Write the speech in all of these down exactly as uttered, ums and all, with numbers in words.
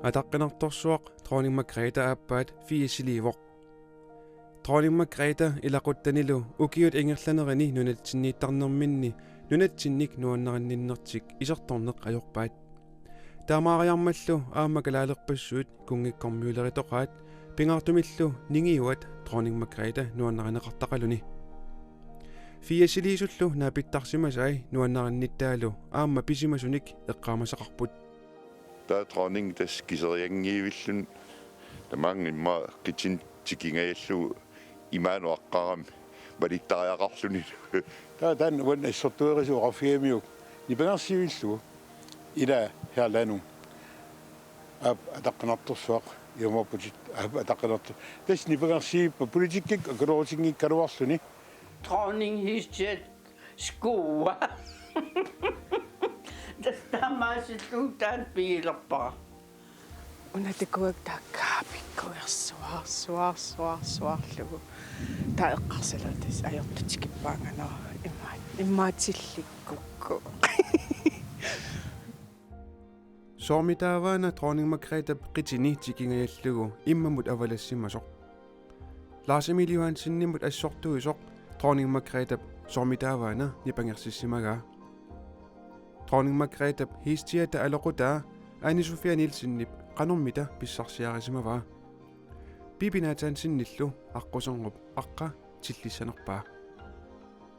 Ataqqinartorsuaq Dronning Margrethe aappaat firsiliivoq. Dronning Margrethe ilaquttanilu ukiut ingerlanerini nunatsinniittarnerminni nunatsinnik nuannarinninnertik isertorneq ajorpaat. Taamaariarmallu aamma kalaalerpassuit kunngikkormiuleritoqaat, pingaartumillu ningiuat Dronning Margrethe nuannarineqartaqaluni. Firsiliisullu naapittarsimasai nuannarinnittaalu aamma pisimasunik eqqaamasaqarput. Taava dronning tassa kiserianngivilluni tamaanga immaqa qitinik tikingajallugu imaanut aqqarami malittariaqarluni. Taava taanna uani assortuerisut oqarfigamiuk nipangersiivillugu ila herlanum. Aap ataqqinartorsuaq ilumoorputit, aap ataqqinartor. Tassa nipangersiivippat politikkikkut akuloorutinngikkaluarluni. Dronning Hestet skuua. Tassa taamaasillugu taanna pigilerpara. Una takuak taakka pikkuersuarsuarsuarsuarlugu. Taava eqqarsalertut ajortut tikippaannga, nå, immaat-, immaatsillikkukku. Soormitaavaana Dronning Margrethep qitini tikingajallugu immamut avalassimasoq? Lars Emil Johansenimut assortuisoq Dronning Margrethep soormitaavaana nipangersissimagaa? Dronning Margrethep Hestiata aloqutaa Anne Sofia Nielsenip qanormita pissarsiarisimavaa? Bibi Nathansenillu aqqusernup aqqa tillissanerpaa.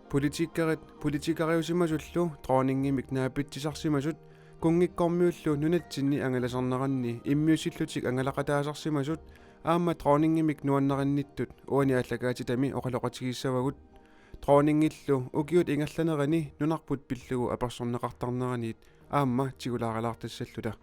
Politikerit, politikeriusimasullu dronningimik naapitsisarsimasut, kunngikkormiullu nunatsinni angalasarneranni immiussillutik angalaqataasarsimasut, aamma dronningimik nuannarinnittut uani aallakaatitami oqaloqatigissavagut. Dronningillu ukiut ingerlanerini nunarput pillugu apersorneqartarneraniit aamma tigulaaralaartassalluta.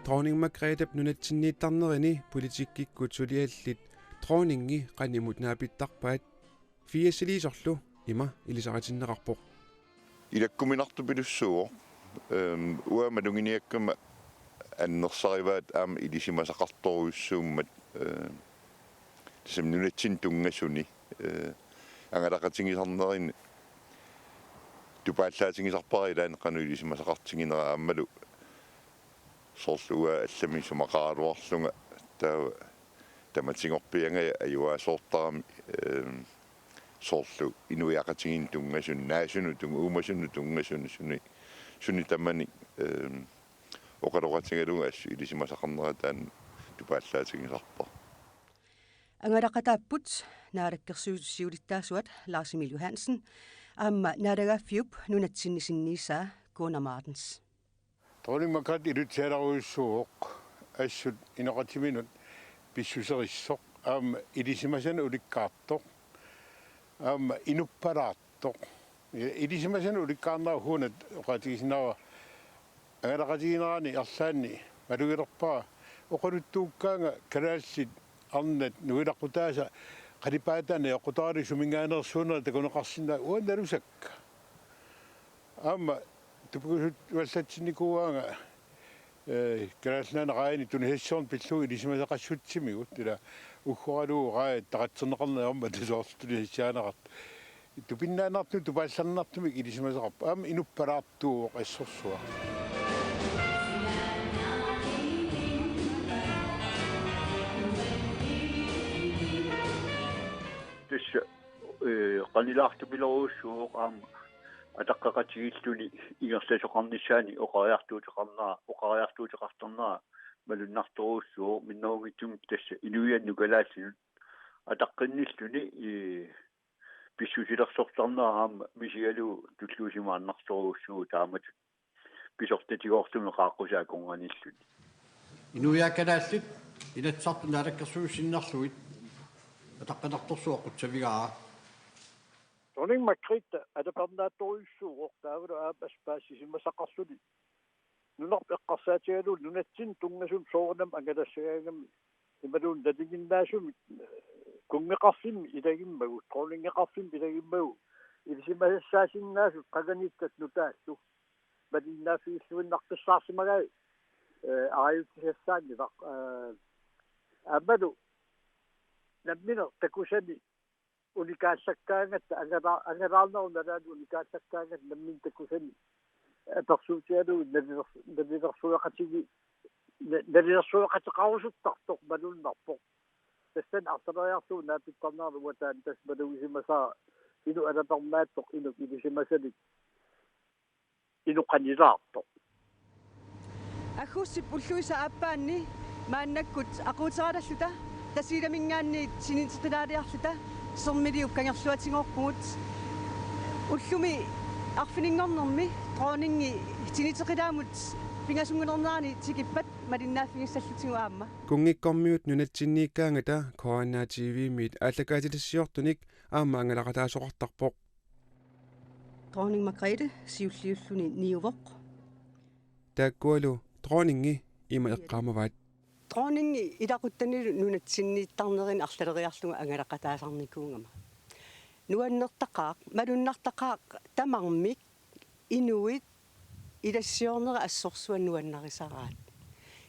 Dronning Margrethep nunatsinniittarnerini politikkikkut suliallit dronningi qanimut naapittarpaat? Firsiliisorlu ima ilisaritinneqarpoq. Ilakkuminartupilussuuvoq. Ehm, uanga maluginiakkama annersarivaat aamma ilisimasaqartorujussuummat, ehm, tassami nunatsinni tunngasuni, eh, angalaqatigisarnerini tupaallaatigisarpara ilaanni qanoq ilisimasaqartiginera aammalu soorlu uanga allamik isumaqaraluarlunga taava tamatigorpianga ajuasoortarami, ehm, soorlu inuiaqatigiinnut tunngasunut, naasunut tunnga-, uumasunut tunngasunut suni, suni tamanik, ehm, oqaloqatigalugu assut ilisimasaqarnera taanna tupaallaatigisarpara. Angalaqataapput Naalakkersuisut siulittaasuat Lars Emil Johansen aamma naalagaaffiup nunatsinni sinniisaa Gunnar Martens. Dronning Margrethe ilutsialarujussuuvoq assut inoqatiminut pissuserissoq, aamma ilisimasanik ulikkaartoq, aamma inuppalaartoq. Ilisimasanik ulikkaarnera uunga oqaatigisinnaavara angalaqatiginerani arlaanni malugilerpara oqaluttuukkaanga kalaallit arnat nuilaqutaasa qalipaataani oqutaali suminngaanneersuunera takuneqarsinnaa uannalusakka. Aamma tupikusuttuallatsinnikuuaanga, eh, Kalaallit Nunaanni raajini tunisassiorneq pillugu ilisimasaqassutsimigut ila uggoralugu raajat taqatserneqarneq aamma tasoorlu tunisissiaaneqartoq. Tupinnaannartumik tupaallarnartumik ilisimasaqarpoq. Aamma inuppalaartuuvoq assorsuaq. Tassa, eh, qanilaartupilerujussuuvoq aamma ataqqeqatigiilluni ingerlasoqarnissaani oqariartuuteqarnera, oqariartuuteqartarnera malunnartorujussuuvoq minnerunngitsumik tassa inuiannut kalaallinut ataqqinnilluni, eh, Pissusilersortarnera aamma misigalugu tulluusimaannartorujussuuvoq taamatut pisortatigoortumik qaaqqusaat akornanniilluni. Inuiaat kalaallit Inatsisartut naalakkersuisut sinnerlugit ataqqinartorsuaq qutsavigaara. Dronning Margrethe atapernaattorujussuuvoq taavalu aamma assut paasisimasaqarluni. Nunarput eqqarsaatigalugu nunatsinni tunngasumik soorunami angalassagaangami imaluunniit nalinginnaasumik kunngeqarfimmi ilagimmagu, dronningeqarfimmi ilagimmagu ilisimasassaasinnaasut qanganitsat nutaallu malinnaaffigilluinnaqqissaarsimagai, eh, aajutsisassaanngilaq, eh, aammalu nammineq takusani unikaallakkaangatta angala-, angalaarnerup nalaani unikaallakkaangatta nammineq takusani apersuutigalugu naliler-, nalilersueqatigi-, na-, nalilersueqateqarusuttartoq malunnarpoq. Tassani arlaleriarlugu naapittarnera uanga taanna tassa malugisimasara inuk alapernaatsoq inuk ilisimasanik inuk qanilaartoq. Aggustip ulluisa aappaanni maannakkut aquuteraralluta Tasiilaminngaanniit tiniteqilaaliarluta Sermiliup kangerluatigoorpugut. Ullumi arfininngornermi dronningi tiniteqilaamut pingasunngulernerani tikippat malinnaaffigissallugu aamma. Kunngikkormiut nunatsinniikkaangata K N R T V-miit aallakaatitassiortunik aamma angalaqataasoqartarpoq. Dronning Margrethe siulliulluni niuvoq. Taakkualu dronningi ima eqqaamavaat. Dronningi ilaquttanilu nunatsinniittarnerini arlaleriarlunga angalaqataasarnikuugama. Nuannertaqaaq, malunnartaqaaq tamarmik inuit ilassiornerat assorsuaq nuannarisaraat.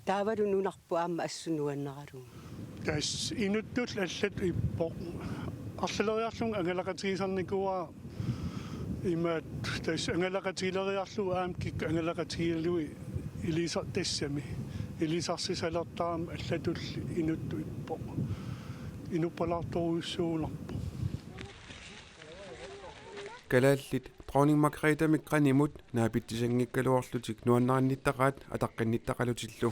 Taavalu nunarput aamma assut nuanneralugu. Tassa inuttullu allatut ippoq. Arlaleriarlunga angalaqatigisarnikuuara imaattoq tassa angalaqatigileriarlugu aamma kikkut angalaqatigigalugit ilisar-, tassami ilisarsisalertarami allatullu inuttut ippoq. Inuppalaartorujussuugunarpoq. Kalaallit Dronning Margrethe-mik qanimut naapitsisannginnikkaluarlutik nuannarinnittarpaat ataqqinnittaqalutillu.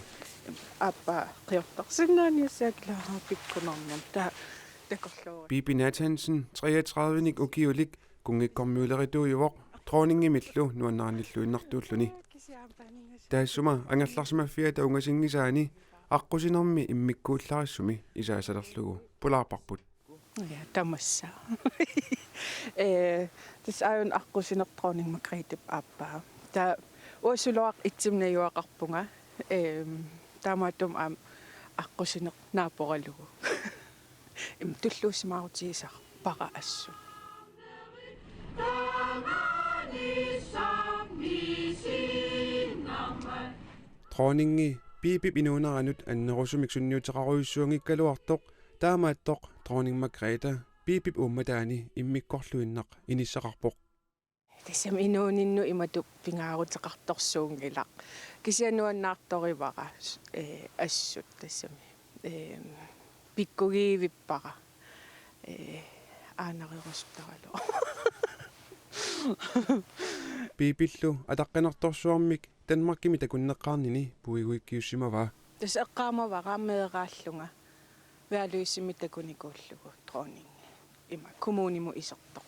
Aappaa qiortarsinnaaniassaaq Clara pikkunarnermut taava takorloorluni. Bibi Nathansen, treogtredive-nik ukiulik, kunngikkormiulerituujuvoq dronningimillu nuannarinnilluinnartuulluni. Taassuma angerlarsimaffiata ungasinngisaani aqqusinermi immikkuullarissumi isaasalerlugu pulaarparput. Ja, tamassa. Eh, tassa aajuna aqqusineq Dronning Margrethe-p aappaa. Taava uanga suluaq itsimi najugaqarpunga. Eh, taamaattumik aamma aqqusineq naaporalugu. Immaqa tulluusimaarutigisarpara assut. Dronningi Bibip inuuneranut annerusumik sunniuteqarujussuunngikkaluartoq, taamaattoq Dronning Margrethe Bibip uummataani immikkorluinnaq inissaqarpoq. Tassami inuuninnut imatut pingaaruteqartorsuunngilaq. Kisianni nuannaartorivara, eh, assut tassami. Eh, pikkugivippara. Eh, aanarerusutaralu. Bibillu ataqqinartorsuarmik Danmarkimi takunneqqaarnini puiguikkiussimavaa. Tassa eqqaamavara meeraallunga Værløsemi takunikuullugu dronning ima kommunimut isertoq.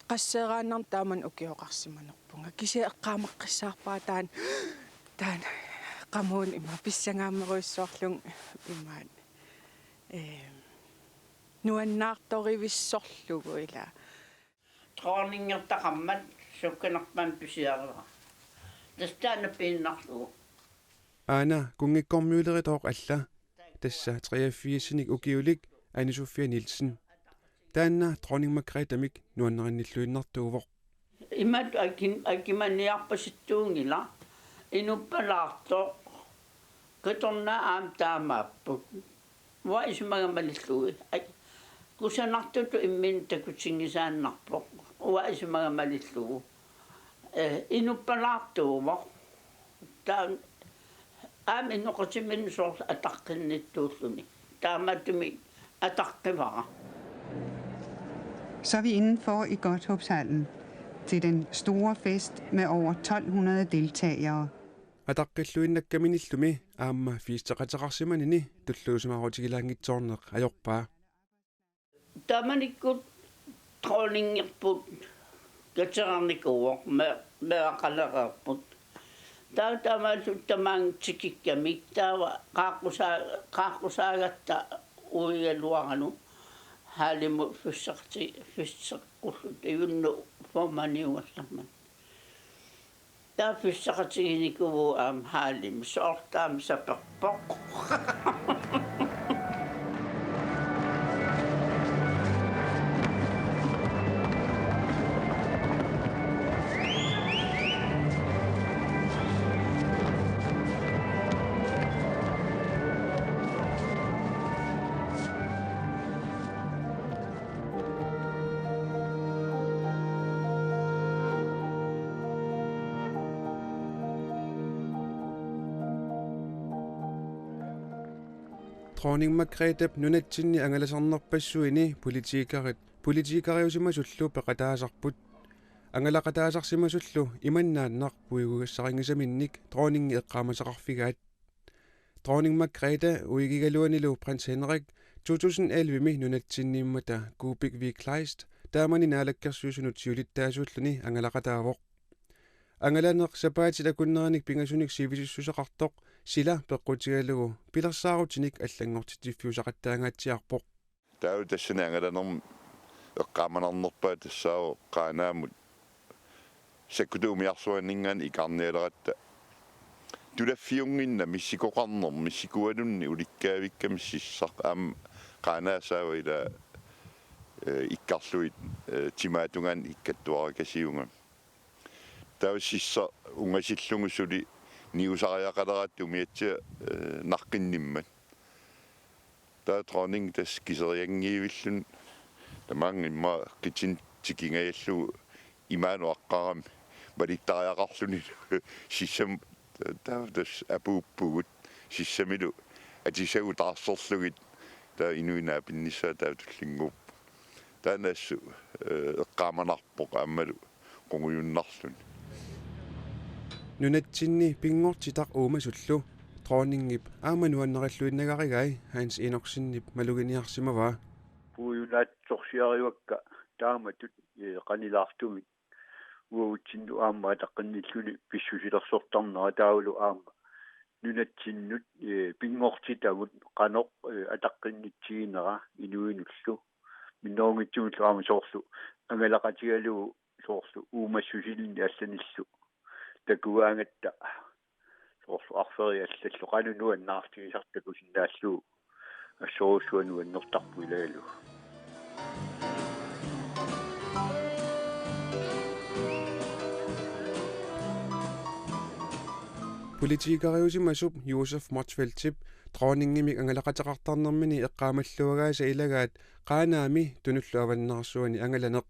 Qasseeraannarni taamani ukioqarsimanerpunga. Kisianni eqqaamaqqissaarpara taanna, taanna qamuuna ima pissangaammerujussuarlunga imaat. Eh, nuannaartorivissorlugu ila. Dronningertaqarmat sukkanerpaamik pisiarivara. Tassa taanna piinnarlugu. Aana kunngikkormiuleritooq alla. Tassa treogfirsinik ukiulik Anne Sofia Nielsen. Taanna Dronning Margrethe-mik nuannarinnilluinnartuuvoq. Imatut akim-, akimaniarpasittuunngilaq. Inuppalaartoq. Qitornaat aamma taamaapput. Uanga isumagama malillugu. Ai, kusanartutut imminut takutinngisaannarpoq. Uanga isumagama malillugu. Eh, inuppalaartuuvoq. Taanna aamma inoqatiminnik soorlu ataqqinnittuulluni. Taamaattumik ataqqivara. Så er vi indenfor i Godthåbshallen til den store fest med over tolv hundrede deltagere. Ataqqilluinnakkaminillumi aamma fiesteqateqarsimanini tulluusimaarutigilaanngitsoorneq ajorpaa. Taamanikkut Dronningerput katerarnikuuvoq, me-, meeraqalereerput. Taava taamaalillutik tamaanga tikikkamik taava qaaqqusaa-, qaaqqusaagatta uigaluaralu hallimut fissaqti-, fisseqqulluta Juno formaniugallarmat. Taava fissaqatiginikuuvugut aamma hallimi, soorlu aamma saperpoq. Dronning Margrethep nunatsinni angalasarnerpassuini politikerit, politikeriusimasullu peqataasarput. Angalaqataasarsimasullu imannaannaq puigugassarinngisaminnik dronningi eqqaamasaqarfigaat. Dronning Margrethe uigigaluanilu prins Henrik to tusind elleve-mi nunatsinniimmata Kuupik V. Kleist taamani Naalakkersuisunut siulittaasuulluni angalaqataavoq. Angalaneq sapaatit akunneranik pingasunik sivisissuseqartoq sila peqqutigalugu pilersaarutinik allanngortitsiffiusaqattaangaatsiarpoq. Taava tassani angalanermi eqqaamanarnerpaat tassaavoq Qaanaamut sakkutuut umiarsuarninngaanniit ikaarnialeratta. Tulaffiunnginnami sikoqarnermi sikualunni ulikkaavikkami sissaq aamma Qaanaap saava ilaa, eh, ikkarlugit, eh, timaatungaani ikkattuarakasiugami. Taava sissaq ungasillugu suli niusariaqaleratta umiatsiaq, eh, naqqinnimmat. Taava dronning tassa kiserianngivilluni tamaanga immaqa qitinnut tikingajallugu imaanut aqqarami malittariaqarluni sissami, taava tassa apuuppugut sissamilu atisagut taarserlugit taava inuit naapinnissaat taava tullinnguupput. Taanna assut, eh, eqqaamanar- poq aammalu qungujunnarluni. Nunatsinni pinngortitaq uumasullu dronningip aamma nuannarilluinnagarigai Hans Enoksenip maluginiarsimavaa. Puigunaatsorsiarivakka taamatut, eh, qanilaartumik uagutsinnut aamma ataqqinnilluni pissusilersortarnera taavalu aamma nunatsinnut, eh, pinngortitavut qanoq, eh, ataqqinnitsiginera inuinullu minnerunngitsumillu aamma soorlu angalaqatigalugu soorlu uumassusilinnik allanillu takugaangatta soorlu arferia allallu qanoq nuannaartigisartoq takusinnaallugu assorujussuaq nuannertarpoq ilagalugu. Politikeriusimasup Josef Motzfeldtip dronningimik angalaqateqartarnermini eqqaamalluagaasa ilagaat Qaanaami tunullu avannaarsuani angalaneq.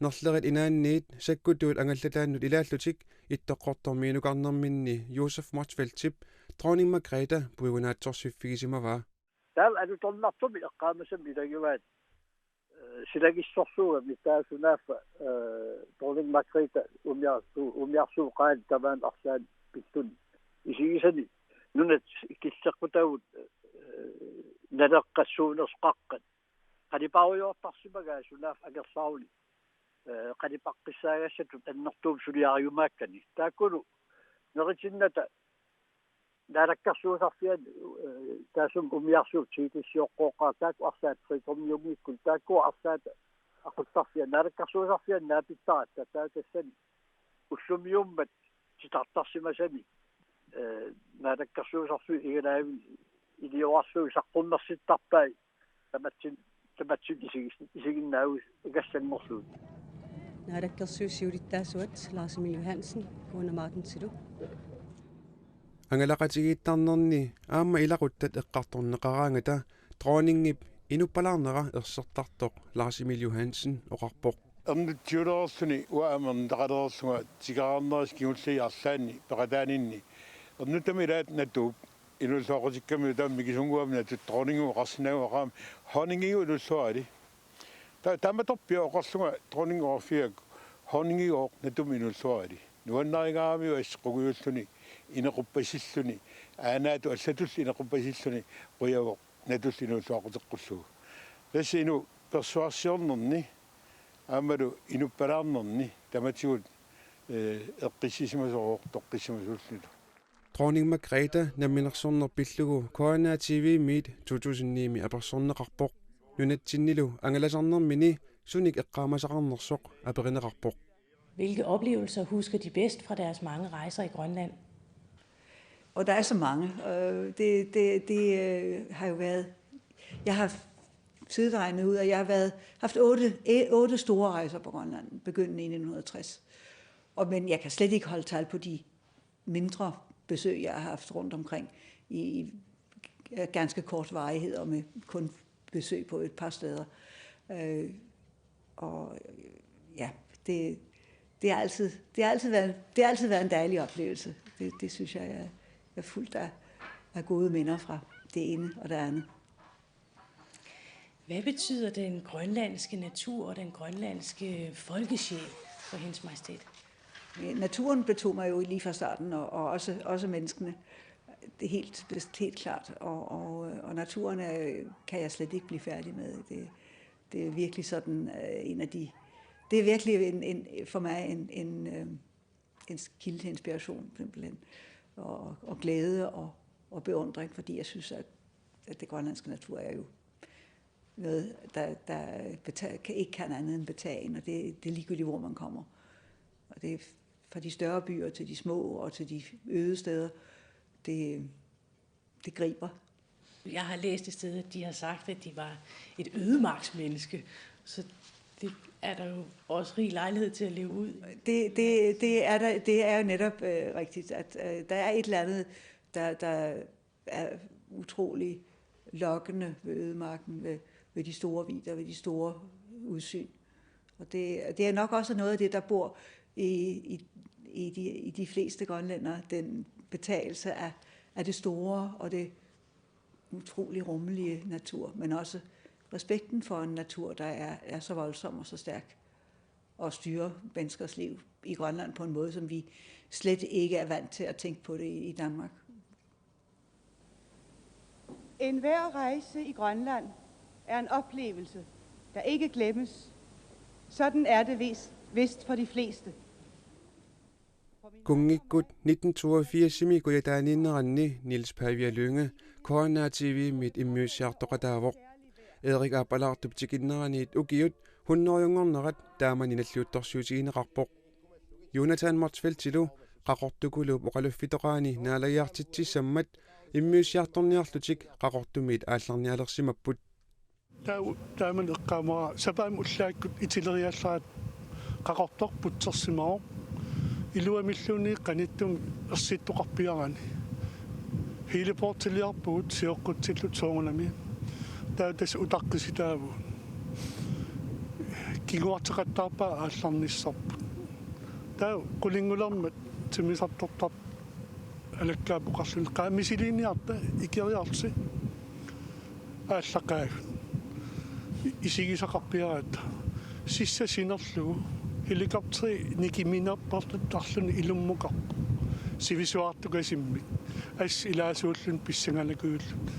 Nerlerit Inaanniit sakkutuut angallataannut ilaallutik Ittoqqortormiinukarnerminni Josef Motzfeldtip Dronning Margrethe puigunaatsorsiffigisimavaa. Taava alutornartumik eqqaamasami ilagivaat, eh, silagissorsuugami taava sunaaffa, eh, Dronning Margrethe umiarsu-, umiarsuup qaani tamaani arlaanni pilluni isigisani nunat killeqqutagut, eh, naleqqassuunersoqaqqat qaliparujoortarsimagaa sunaaffa angerlaruni, eh, qalipaqqissaagassatut annertuumik suliarimaakkani. Taakkulu neritinnata naalakkersuisarfiani, eh, taassuma umiarsuup tiitissioqqooqqaaq taakku arlaat frikormiummikkut taakku arlaat aquttarfiat naalakkersuisarfiani naapittarata taava tassani ullumiummat titartarsimasani, eh, naalakkersuisarfiup igalaavinik iliorarlugit saqqummersittarpai tamatsin-, tamatsinnut isigis-, isiginnaagugassanngorlugit. Naalakkersuisut siulittaasuat Lars Emil Johansen, Kuuna Martinsilu. Angalaqatigiittarnerni aamma ilaquttat eqqartorneqaraangata dronningip inuppalaarnera ersertartoq Lars Emil Johansen oqarpoq. Ernutsiulereerluni uanga aamma ernutaqalereerlunga tikeraarnerisa kingulliit arlaanni peqataaninni. Ernuttami ilaat Natoop inuulluaqqutikkamiuk taama mikisunnguamik Natoormiut oqarsinnaagukku aqagu honningigu inuulluarali. Ta-, taamatorpiaq oqarlunga dronning oqarfigigakku honningigu Natoormiut inuulluarali. Nuannarigaangamiuk assut qungujulluni inequppasilluni aanaatut allatulli inequppasilluni qujavoq Natoormiut inuulluaqquteqqullugu. Tassa inuup persuarsiornerni Aammalu inuppalaarnerni tamatigut, eh, eqqissisimasoq toqqissimasuulluta. Dronning Margrethe namminersorneq pillugu K N R T V-miit to tusind ni-mi apersorneqarpoq. Nunatsinnilu angalasarnermini sunik eqqaamasaqarnersoq aperineqarpoq. Hvilke oplevelser husker de bedst fra deres mange rejser i Grønland? Og der er så mange. Øh, det, det, det øh, har jo været... Jeg har siddet og regnet ud, at jeg har været, haft otte, eh, otte store rejser på Grønland, begyndende i nitten hundrede og tres. Og, men jeg kan slet ikke holde tal på de mindre besøg, jeg har haft rundt omkring i, i ganske kort varighed og med kun besøg på et par steder. Øh, og øh, ja, det, det, har altid, det, har altid været, det har altid været en dejlig oplevelse. Det, det synes jeg, jeg er, jeg er fuldt af, af gode minder fra det ene og det andet. Hvad betyder den grønlandske natur og den grønlandske folkesjæl for hendes majestæt? Naturen betog mig jo lige fra starten, og, og også, også menneskene. Det er helt, helt klart. Og, og, og naturen er, kan jeg slet ikke blive færdig med. Det, det er virkelig sådan øh, en af de... Det er virkelig en, en, for mig en, en, øh, en kilde til inspiration, simpelthen. Og, og glæde og, og beundring, fordi jeg synes, at, at det grønlandske natur er jo noget, der, der betager, kan, ikke kan andet end betage en, og det, det er ligegyldigt, hvor man kommer. Og det er fra de større byer til de små og til de øde steder. Det, det griber. Jeg har læst et sted, at de har sagt, at de var et ødemarksmenneske. Så det er der jo også rig lejlighed til at leve ud. Det, det, det, er, der, det er jo netop øh, rigtigt, at øh, der er et eller andet, der, der er utrolig lokkende ved ødemarken, ved, ved de store vidder, ved de store udsyn. Og det, det er nok også noget af det, der bor i, i, i, de, i de fleste grønlændere, den betagelse af, af det store og det utrolig rummelige natur, men også respekten for en natur, der er, er så voldsom og så stærk og styrer menneskers liv i Grønland på en måde, som vi slet ikke er vant til at tænke på det i, i Danmark. Enhver rejse i Grønland er en oplevelse, der ikke glemmes. Sådan er det vist, vist for de fleste. Kunngikkut nitten toogfirsimi kujataaniinneranni Niels Pavia Lynge K N R T V-mit immiussiartoqataavoq. Erik Aap Alaartup tikinneraniit ukiut hundredenngornerat taamani nalliuttorsiutigineqarpoq. Jonathan Motzfeldtilu Qaqortukuluup oqaluffitoqarani naalagiartitsissammat immiussiartorniarlutik Qaqortumiit aallarnialersimapput. Taa-, taamani eqqaamavara sapaammi ullaakkut itileriallaat Qaqortoq putsersimavoq. Iluamilluunniit qanittumi ersittoqarpiarani. Heliportiliarpugut sioqqutsilluta soorunami. Taava tassa utaqqisitaavugut. Kinguarteqattaarpaa aallarnissarput. Taava qulinngulermat timmisartortarpoq alakkaap oqarluni: Qaa, misiliiniarta, ikeriarsi aallaqaagut. I-, isigisaqarpiaratta. Sissaq sinerlugu helikopteri nikiminerpartarluni ilummukarpoq. Sivisuartukasimmik. Assut ilaasuulluni pissanganakujullugu.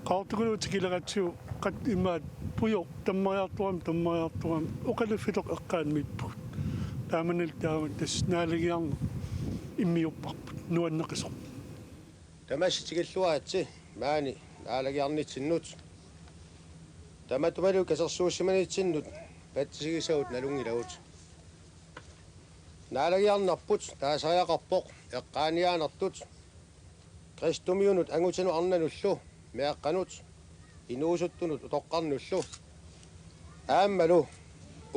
Qaqortukuluup tikileratsigu qat imaat pujoq tammariartorami, tammariartorami, oqaluffitoq eqqaanniippugut. Taamanilu taama tassa naalagiarneq immiupparput nuanneqisoq. Tamassi tikilluaritsi maani naalagiarnitsinnut. Tamatumalu katersuussimanitsinnut patsisigisagut nalunngilagut. Naalagiarnerput taasariaqarpoq eqqaaniaanertut kristumiunut angutinut arnanullu meeqqanut inuusuttunut utoqqarnullu aammalu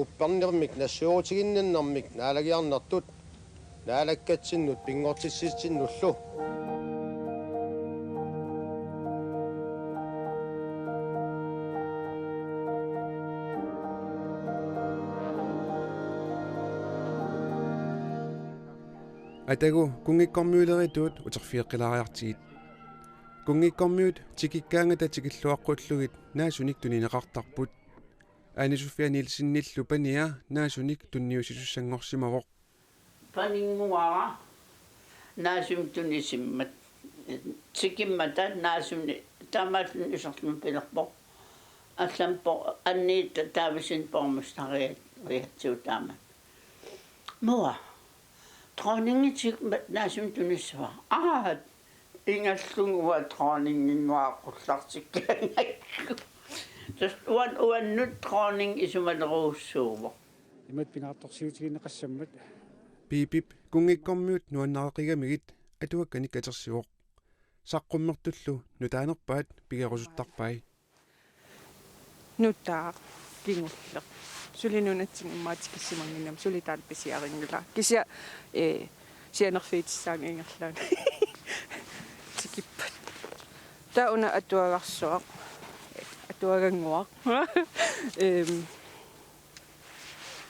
uppernermik nassuerutiginninnermik naalagiarnertut naalakkatsinnut pinngortitsitsinnullu. Atagu kunngikkormiuleritut uterfigeqqilaariartigit. Kunngikkormiut tikikkaangata tikilluaqqullugit naasunik tunineqartarput. Aani Sofia Nielsenillu pania naasunik tunniussisussanngorsimavoq. Paninnguara naasumik tunisimmat. Tikimmata naasumik taamaalluni iserluni pilerpoq. Allampoq anniit taavisinnut borgmesteriat. Ujatsiutaama. Mor. Dronningitik naasum tunissua. Aa, ingerlunga uanga dronninginnguaq qullartikkaangakku. Tassa uan uannut dronning isumalerujussuuvoq. Imatut pingaartorsiutigineqassammat. Pipip kunngikkormiut nuannareqigamigit atuakkanik katersivoq. Saqqummertullu nutaanerpaat pigerusuttarpai. Nutaaq kingulleq. Suli nunatsinni immaqa tikissimanngimmat suli taanna pisiarinngilaa. Kisianni, ee, sianerfigitissaanga ingerlaannaq. Tikippat. Taava una atuagarsuaq. Atuagannguaq. Ehm,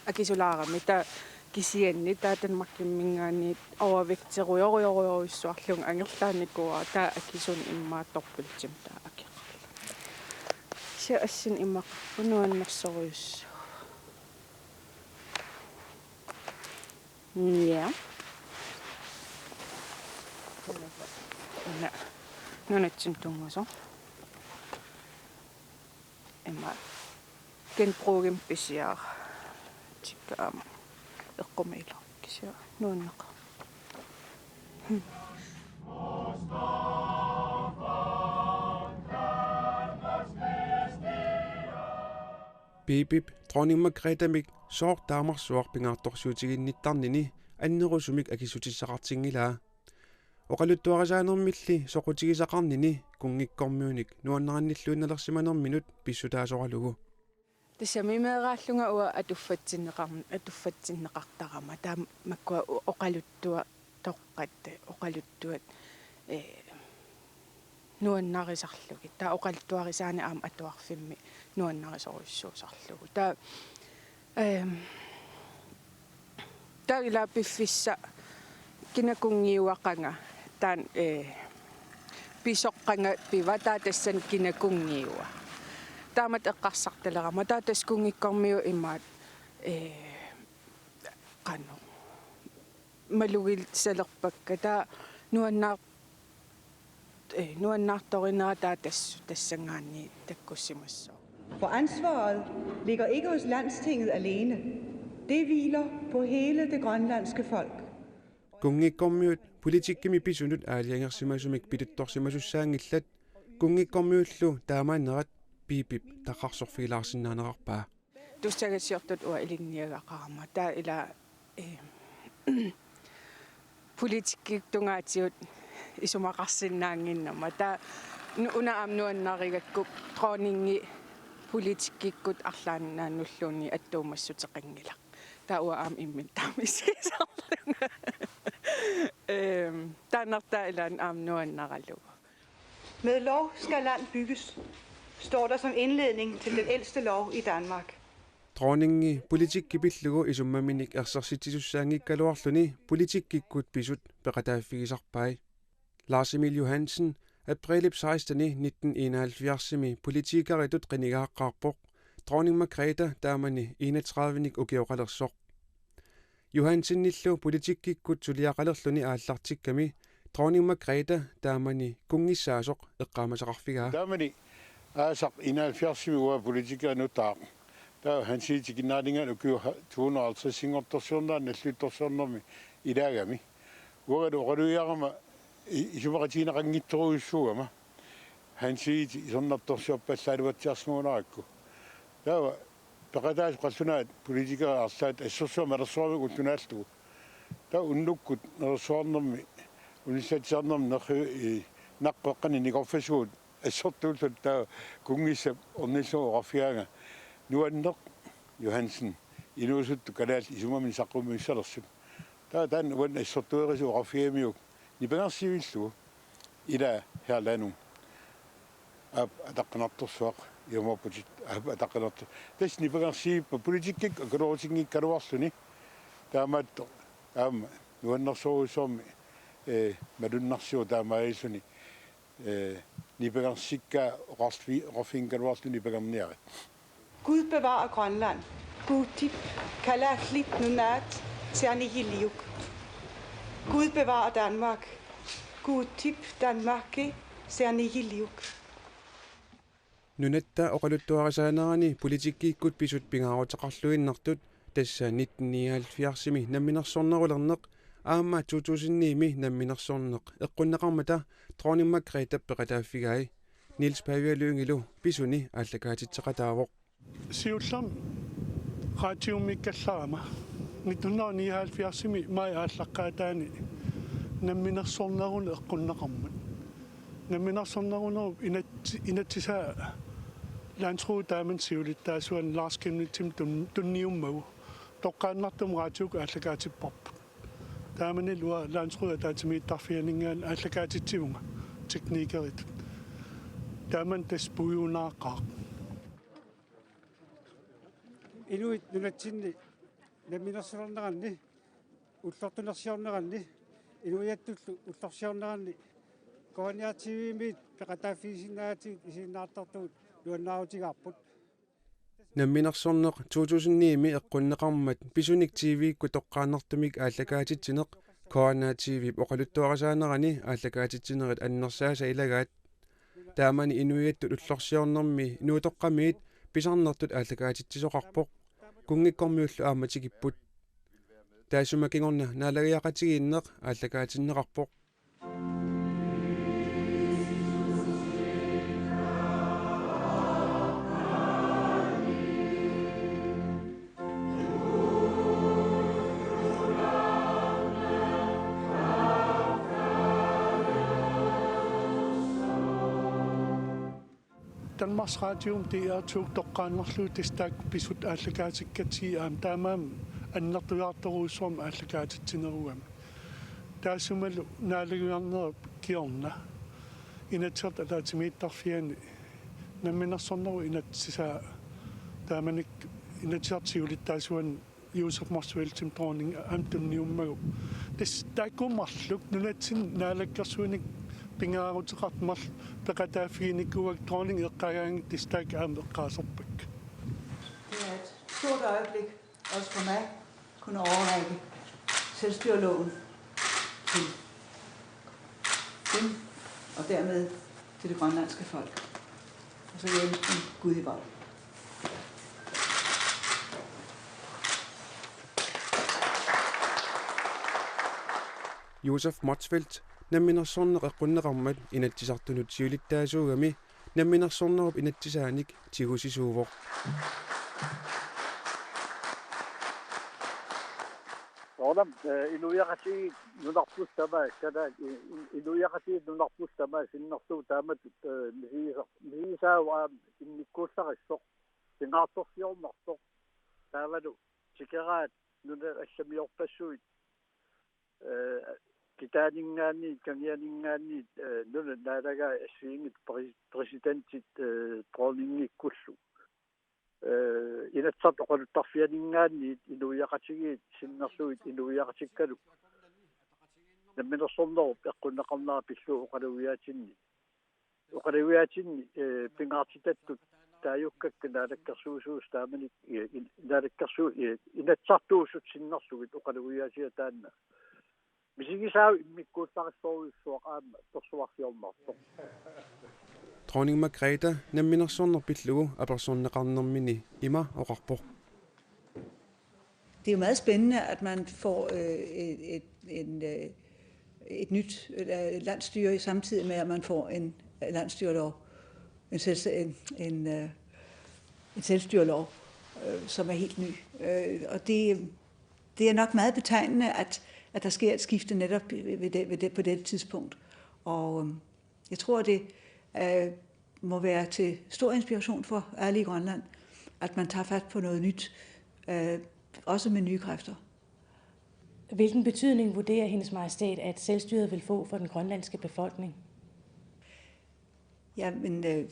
akisulaarami taava kisianni taava Danmarkiminngaanniit overvægterujorujorujussuarlunga angerlaannikuuara taava akisunik immaqa dobbeltimik taava akeqarlunga. Kisianni assini imaqarpoq nuannersorujussuuvoq. Ja. Una nunatsinni tunngasoq. Immaqa genbrugimik pisiara. Tikka aamma eqqumiilaarpoq kisianni nuanneqaaq. Pipip dronning Margrethetamik sooq taamarsuaq pingaartorsiutiginnittarnini annerusumik akissutissaqartinngilaa. Oqaluttuarisaanermilli soqutigisaqarnini kunngikkormiunik nuannarinnilluinnalersimanerminut pissutaasoralugu. Tassami meeraallunga uanga atuffatsinneqar-, atuffatsinneqartarama taava makkua o-, oqaluttuatoqqat, oqaluttuat, ee, nuannarisarlugit. Taava oqaluttuarisaaneq aamma atuarfimmi nuannarisorujussuusarlugu. Taava, ehm, taava ila piffissaq kina kunngiua qanga taanna, ee, pisoq qanga piva taava tassani kina kunngiua. Taamatut eqqarsartalerama taava tassa kunngikkormiut imaat, ee, qanoq malugisalerpakka taava nuannaar-, ee, nuannaartorinera taava tassa tassanngaanniit takkussimassooq. For ansvaret ligger ikke hos Landstinget alene. Det hviler på hele det grønlandske folk. Kunngikkormiut politikkimi pisunut aalajangersimasumik pituttorsimasussaanngillat, kunngikkormiullu taamaannerat Pipip taqqarsorfigilaarsinnaanerarpaa. Tussagassiortut uanga ilinniagaqarama. Taava ila, eh, politikkikkut tungaatigut isumaqarsinnaannginnama. Taava nu-, una aamma nuannarigakku dronningi politikkikkut arlaannaannulluunniit attuumassuteqanngilaq. Taava uanga aamma imminut taama isigisarlunga. Ehm, taannartaa ilaanni aamma nuannaralugu. Med lov skal land bygges, står der som indledning til den ældste lov i Danmark. Dronningi politikki pillugu isummaminik ersersitsisussaanngikkaluarluni politikkikkut pisut peqataaffigisarpai. Lars Emil Johansen, aprilip seksteni nitten enoghalvfjerdsimi politikeritut qinigaaqqaarpoq, dronning Margrethe taamani enogtredivenik ukioqalersoq. Johansenillu politikkikkut suliaqalerluni aallartikkami dronning Margrethe taamani kunngissaasoq eqqaamasaqarfigaa. Taamani aasaq enoghalvfjerdsimi uanga politikerit nutaaq. Taava Hans Egede tikinneraninngaanniit ukiut to hundrede og halvtredsinngortorsiorneranni nalliuttorsiornermi ilaagami. Uangalu oqalugiarama i-, isumaqatigineqanngitsorujussuugama. Hans Egede isornartorsiorpallaaluatsiarsimagunarpara. Taava peqataasut qallunaat politikerit arlaat assorsuaq malersoramik ulloq naallugu. Taava unnukkut nerersuarnermi unillatsisarnermi nerri-, i-, naqqeqqani nikorfassugut assortuulluta taava kunngissap ornillugu oqarfigaanga: Nuanneq, Johansen, inuusuttut kalaallit isumaminnik saqqummiussalersut. Taava taanna uani assortuerisut oqarfigigamiuk nipangersiivillugu: Ila, Herlanu, aap ataqqinartorsuaq, ilumoorputit, aap ataqqinartor-. Tassa nipangersiivippoq politikkikkut akulerutinngikkaluarluni. Taamaattoq aamma nuannersorujussuarmik, ee, malunnarsivoq taamaalilluni, ee, nipangersikkaa oqarfi-, oqarfiginngilaarluni nipangerniarit. Gud bevarer Grønland. Kuutip kalaallit nunaat serniiliuk. Gud bevarer Danmark. Kuutip Danmarki serniiliuk. Nunatta oqaluttuarisaanerani politikkikkut pisut pingaaruteqarluinnartut Tassa nitten nioghalvfjerdsimi namminersornerulerneq aamma to tusind ni-mi namminersorneq eqqunneqarmata Dronning Margrethe peqataaffigai. Niels Pavia Lyngilu pisuni aallakaatitseqataavoq. Siullermik radiomiikkallarama nitten hundrede nioghalvfjerdsimi maj aallaqqaataani namminersorneruneq eqqunneqarmat. Namminersornerunerup inat-, inatsisaa Landsrådet taamani siulittaasuani Lars Chemnitzimik tun-, tunniummagu toqqaannartumik raatiukkut aallakaatipparput. Taamanilu uanga Landsrådip ataatsimiittarfianinngaanniit aallakaatitsivunga teknikeritut. Taamani tassa puiunaaqaaq. Inuit nunatsinni namminersulerneranni, ullortunersiorneranni, inuiattullu ullorsiorneranni, K N R T V-miit peqataaffigisinnaagatsigu isiginnaartartugut nuannaarutigaarput. Namminersorneq to tusind ni-mi eqqunneqarmat pisunik T V-kkut toqqaannartumik aallakaatitsineq K N R T V-p oqaluttuarisaanerani aallakaatitsinerit annersaasa ilagaat. Taamani inuiattut ullorsiornermi Nuutoqqamiit pisarnertut aallakaatitsisoqarpoq. Kunngikkormiullu aamma tikipput. Taassuma kingorna naalagiaqatigiinneq aallakaatinneqarpoq. Danmarks Radiom D R to toqqaannarlugu tassa taakku pisut aallakaatikkatsigit aamma taamaammat annertujaartorujussuarmik aallakaatitsinerugami. Taassumalu naalagiarnerup kingorna Inatsisartut ataatsimiittarfianni namminersornerup inatsisaa taamanikkut Inatsisartut siulittaasuani Josef Motzfeldt dronning aamma tunniummagu. Tassa taakku marluk nunatsinni naalakkersuinik pingaaruteqartut marluk peqataaffiginikuuakka dronning eqqaagaanni tassa taakku aamma eqqaaserpakka. Det er et stort øjeblik, også for mig, kunne overrække selvstyreloven til dem, og dermed til det grønlandske folk. Og så vil jeg ønske dem Gud i vold. Josef Motzfeldt namminersorneq eqqunneqarmat Inatsisartunut siulittaasuugami namminersornerup inatsisaanik tigusisuuvoq. Soorunami, eh, inuiaqatigiit nunarput tamaat, kalaat, i-, i-, inuiaqatigiit nunarput tamaat sinnerlugu taamatut, eh, misigisaq, misigisaavoq aamma immikkuullarissoq, pingaartorsiornartoq, taavalu tikeraat nunat allamiorpassuit, eh, Kitaaninngaanniit, Kangianinngaanniit, eh, nunat naalagai assigiinngitsut præ-, præsidentit, eh, dronningikkullu. Eh, Inatsisartut oqaluttarfianinngaanniit inuiaqatigiit sinnerlugit inuiaqatikkalu namminersornerup eqqunneqarnera pillugu oqalugiaatinni. Oqalugiaatinni, eh, pingaartitattut taajukkakka naalakkersuisuusut taamani, eh, in-, naalakkersu-, eh, Inatsisartuusut sinnerlugit oqalugiaasiat taanna misigisaavoq immikkuullarissorujussuaq aamma persuarsiornartoq. Dronning Margrethe namminersorneq pillugu apersorneqarnermini ima oqarpoq. Det er jo meget spændende, at man får, øh, et, et, en, øh, et nyt, øh, landsstyre, samtidig med, at man får en, øh, landsstyrelov, en selvs-, en, en, øh, en selvstyrelov, øh, som er helt ny. Øh, og det, det er nok meget betegnende, at, at der sker et skifte netop ved, ved det, ved det, på dette tidspunkt. Og, øhm, jeg tror, det, øh, må være til stor inspiration for alle i Grønland, at man tager fat på noget nyt, øh, også med nye kræfter. Hvilken betydning vurderer Hendes Majestæt, at selvstyret vil få for den grønlandske befolkning? Ja, men, øh,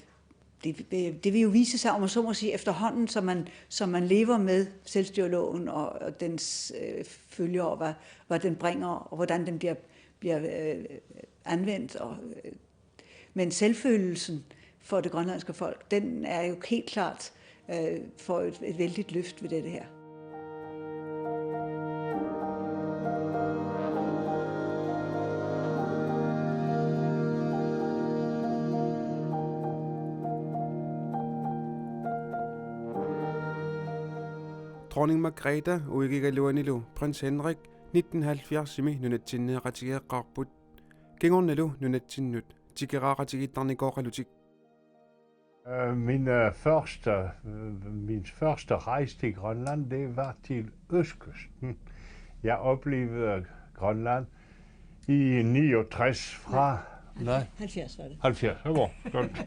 det, det, det vil jo vise sig, om man så må sige, efterhånden, som man, som man lever med selvstyreloven og, og dens, øh, følger, og hvad, hvad den bringer, og hvordan den bliver, bliver, øh, anvendt. Og, øh, men selvfølelsen for det grønlandske folk, den er jo helt klart, øh, får et, et vældigt løft ved dette her. Dronning Margrethe uigigaluanilu prins Henrik nitten halvfjerdsimi nunatsinneeqatigeeqqaarput. Kingornalu nunatsinnut tikeraaqatigiittarnikooqalutik. Øh, min, øh, første, øh, min første rejse til Grønland, det var til østkysten. Jeg oplevede Grønland i niogtres fra... Nej, halvfjerds var det. Halvfjerds, ja, hvor godt.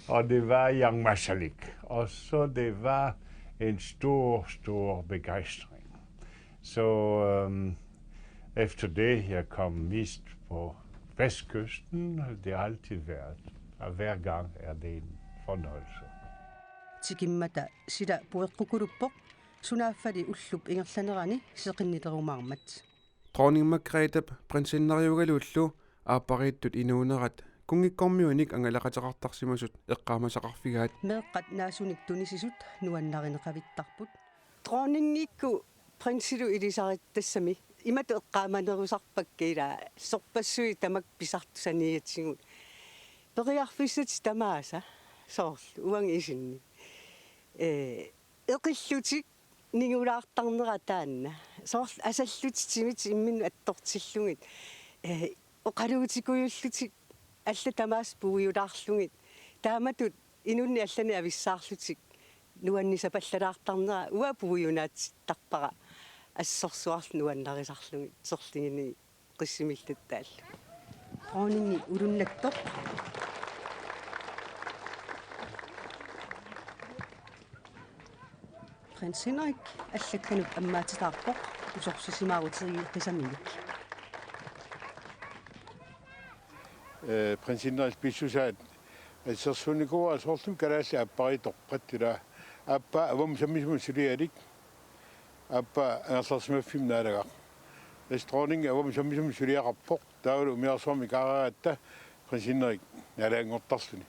Og det var i Ammassalik. Og så det var en stor, stor begejstring. Så, øhm, efter det, jeg kom mest på vestkysten, det har altid været, og hver gang er det en fornøjelse. Tikimmata sila pueqqukuluppoq, sunaaffali ullup ingerlanerani seqinnilerumaarmat. Dronning Margrethep prinsinneriugaluullu aappariittut inuunerat kunngikkormiunik angalaqateqartarsimasut eqqaamasaqarfigaat. Meeqqat naasunik tunisisut nuannarineqavittarput. Dronningikkut prinsilu ilisaritassami imatut eqqaamanerusarpakka, ila sorpassuit tamakku pisartut saniatigut. Periarfissatik tamaasa soorlu uanga isinni. Ee, eqillutik ningulaartarnera taanna. Soorlu asallutik timitik imminnut attortillugit. Ee, oqaluutikujullutik allat tamaasa puigulaarlugit. Taamatut inunnik allanik avissaarlutik nuannisapallalaartarnera uanga puigunaatittarpara, assorsuarlu nuannarisarlugit sorliginigit qissimillattaallu. Dronningi ulunnattoq. Prins Henrik allakkanut ammaatitaarpoq usorsisimaarutigiiqisaminik. Ee, prins Henrik pissusaat assersuunikuuara soorlumi kalaallit aappariitorpat, ila aappaa avammut sammisumut sulialik, aappaa angerlarsimaffimmi naalagaq. Tassa dronningi avammut sammisumut suliaqarpoq, taavalu umiarsuarmi ikaaraaratta prins Henrik naalaanngortarluni.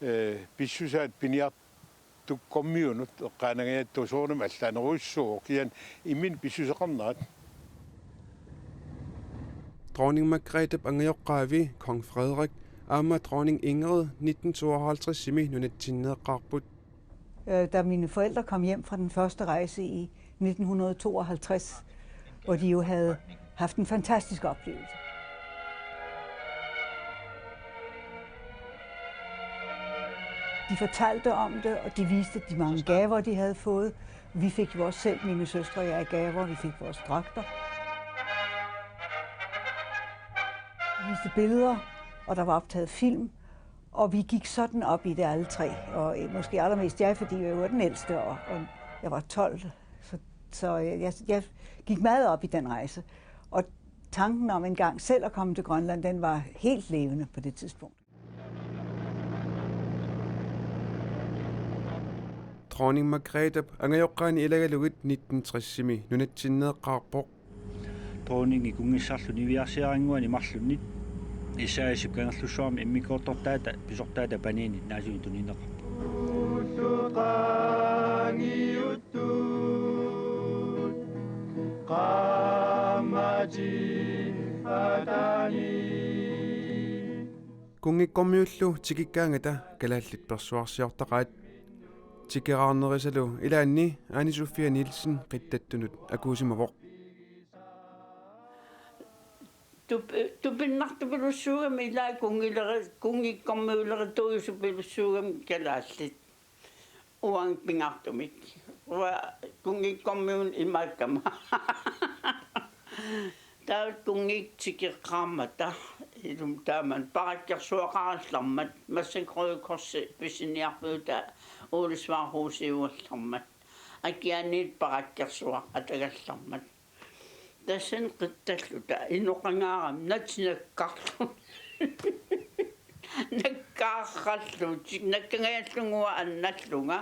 Ee, pissusaat piniartukkormiunut eqqaanangajattut soorunami allaanerujussuuvoq, kisianni imminut pissuseqarnerat. Dronning Margrethep angajoqqaavi, kong Frederik, aamma dronning Ingrid nitten tooghalvtredsimi nunatsinneeqqaarput. Øh, da mine forældre kom hjem fra den første rejse i nitten hundrede og tooghalvtreds, hvor de jo havde haft en fantastisk oplevelse. De fortalte om det, og de viste de mange gaver, de havde fået. Vi fik jo også selv, mine søstre og jeg, gaver. Vi fik vores dragter. Vi viste billeder, og der var optaget film. Og vi gik sådan op i det alle tre, og måske allermest jeg, fordi jeg var den ældste, og, og jeg var tolv. Så, så jeg, jeg, jeg gik meget op i den rejse. Og tanken om engang selv at komme til Grønland, den var helt levende på det tidspunkt. Dronning Margrethep angajoqqaani ilagalugit nitten tresimi nunatsinneeqqaarpoq. Dronningi kunngissarlu niviarsiarannguani marlunnit Esaiasip Kangerlussuarmi immikkoortortaata pisortaata paniini naasunik tunineqarpoq. Kunngikkormiullu tikikkaangata kalaallit persuarsiortaqaat. Tikeraarnerisalu ilaanni Ane Sofia Nielsen qittattunut akuusimavoq. Tup-, tupinnartupilussuugami ilaa kunngileri-, kunngikkormiulerituujusupilussuugami kalaallit. Uanga pingaartumik. Uanga kunngikkormiunut imaakkama. Taava kunngikkormiut tikeqqaarmata, ilumut taamani parakkersuaqarallarmat, massakkut Røde Korsi pisiniarfiutaa Ole Svare Roseugallarmat, akiaaniit parakkersuaq atagallarmat. Tassani qittalluta inoqangaarami natinakkarlu. Nakkaarrallutik, nakkangajallugu uanga annallunga.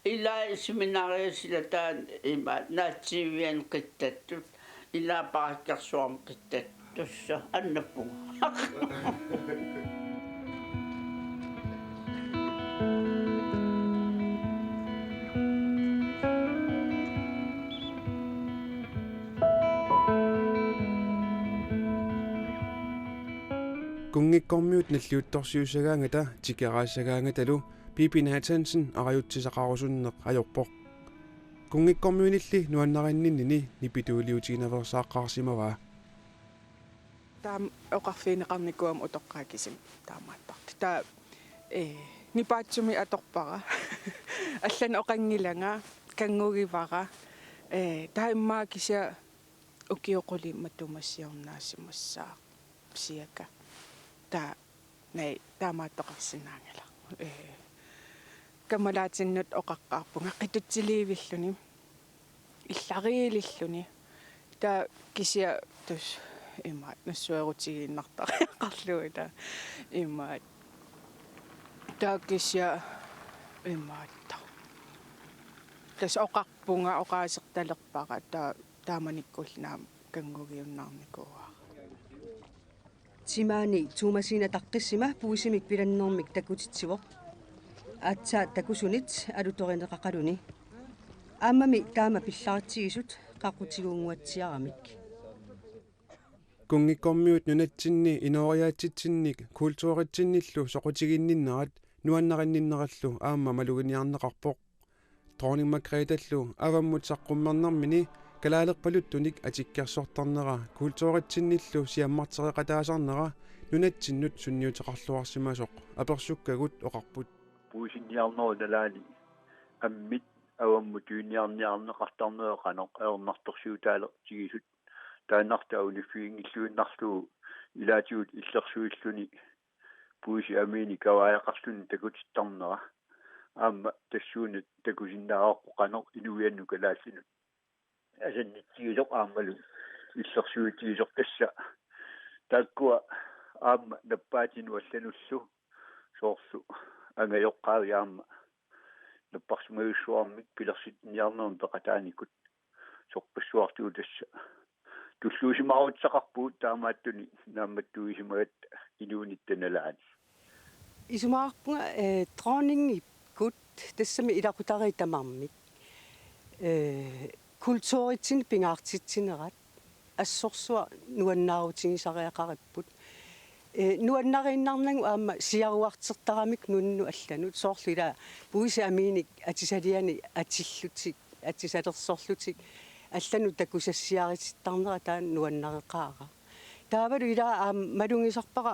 Ilai seminariat sila taanna ima naatsiiviani qittattut, ilaa parakkersuarmi qittattut, tassa annappunga. Kunngikkormiut nalliuttorsiussagaangata tikeraassagaangatalu Bibi Nathansen arajutsisaqarusunneq ajorpoq. Kunngikkormiunilli nuannarinninnini nipituuliutiginaveersaaqqaarsimavaa. Taama oqarfigineqarnikuugama utoqqaat kisimik taamaattartut. Taava, ee, nipaatsumik atorpara. Allanik oqanngilanga, kanngugivara. Ee, taava immaqa kisianni ukiut qulit matuma siornaasimassaaq siaka. Taava, naa, taamaattoqarsinnaanngilaq. Ee, kammalaatinnut oqaqqaarpunga qitutsiliivilluni, illariililluni. Taava kisianni tassa imaattoq nassuerutigiinnartariaqarlunga taava imaattoq. Taava kisianni imaattoq. Tassa oqarpunga, oqaasertalerpara, taava taamanikkulli aamma kanngugiunnaarnikuuara. Timaani Tuumasiina taqqissima puisimik pilannermik takutitsivoq. Aatsaat takusunit alutorineqaqaluni. Aammami taama pillaritsigisut qaqutigunnguatsiaramik. Kunngikkormiut nunatsinni inooriaatsitsinnik kulturitsinnillu soqutiginninnerat nuannarinninnerallu aamma maluginiarneqarpoq. Dronning Margrethellu avammut saqqummernermini kalaalerpaluttunik atikkersortarnera kulturitsinnillu siammartereqataasarnera nunatsinnut sunniuteqarluarsimasoq apersukkagut oqarput. Puisinniarnerup nalaani ammit avammut tuiniarniarneqartarnera qanoq ajornartorsiutaaleqatigisut taannartaa uniffiginngilluinnarlugu ilaatigut illersuilluni puisit amiinik kavaajaqarluni takutittarnera. Aamma tassuuna takusinnaavarput qanoq inuiannut kalaallinut asannitsigisoq aammalu illersuitigisoq tassa. Taakkua aamma nappaatinut allanullu soorlu angajoqqaavik aamma napparsimajussuarmik pilersitsinniarnermut peqataanikut sorpassuartigut tassa. Tulluusimaarutissaqarpugut taamaattunik naammattuisimagatta inuunitta nalaani. Isumaqarpunga, eh, dronningikkut tassami ilaqutariit tamarmik, eh, kulturitsinni pingaartitsinerat assorsuaq nuannaarutigisariaqaripput. Eh, nuannariinnarnagu aamma siaruartertaramik nunatsinnut allanut, soorlu ila puisit amiinik atisaliani atillutik, atisalersorlutik allanut takusassiaritittarnera taanna nuannareqaara. Taavalu ila aamma malugisarpara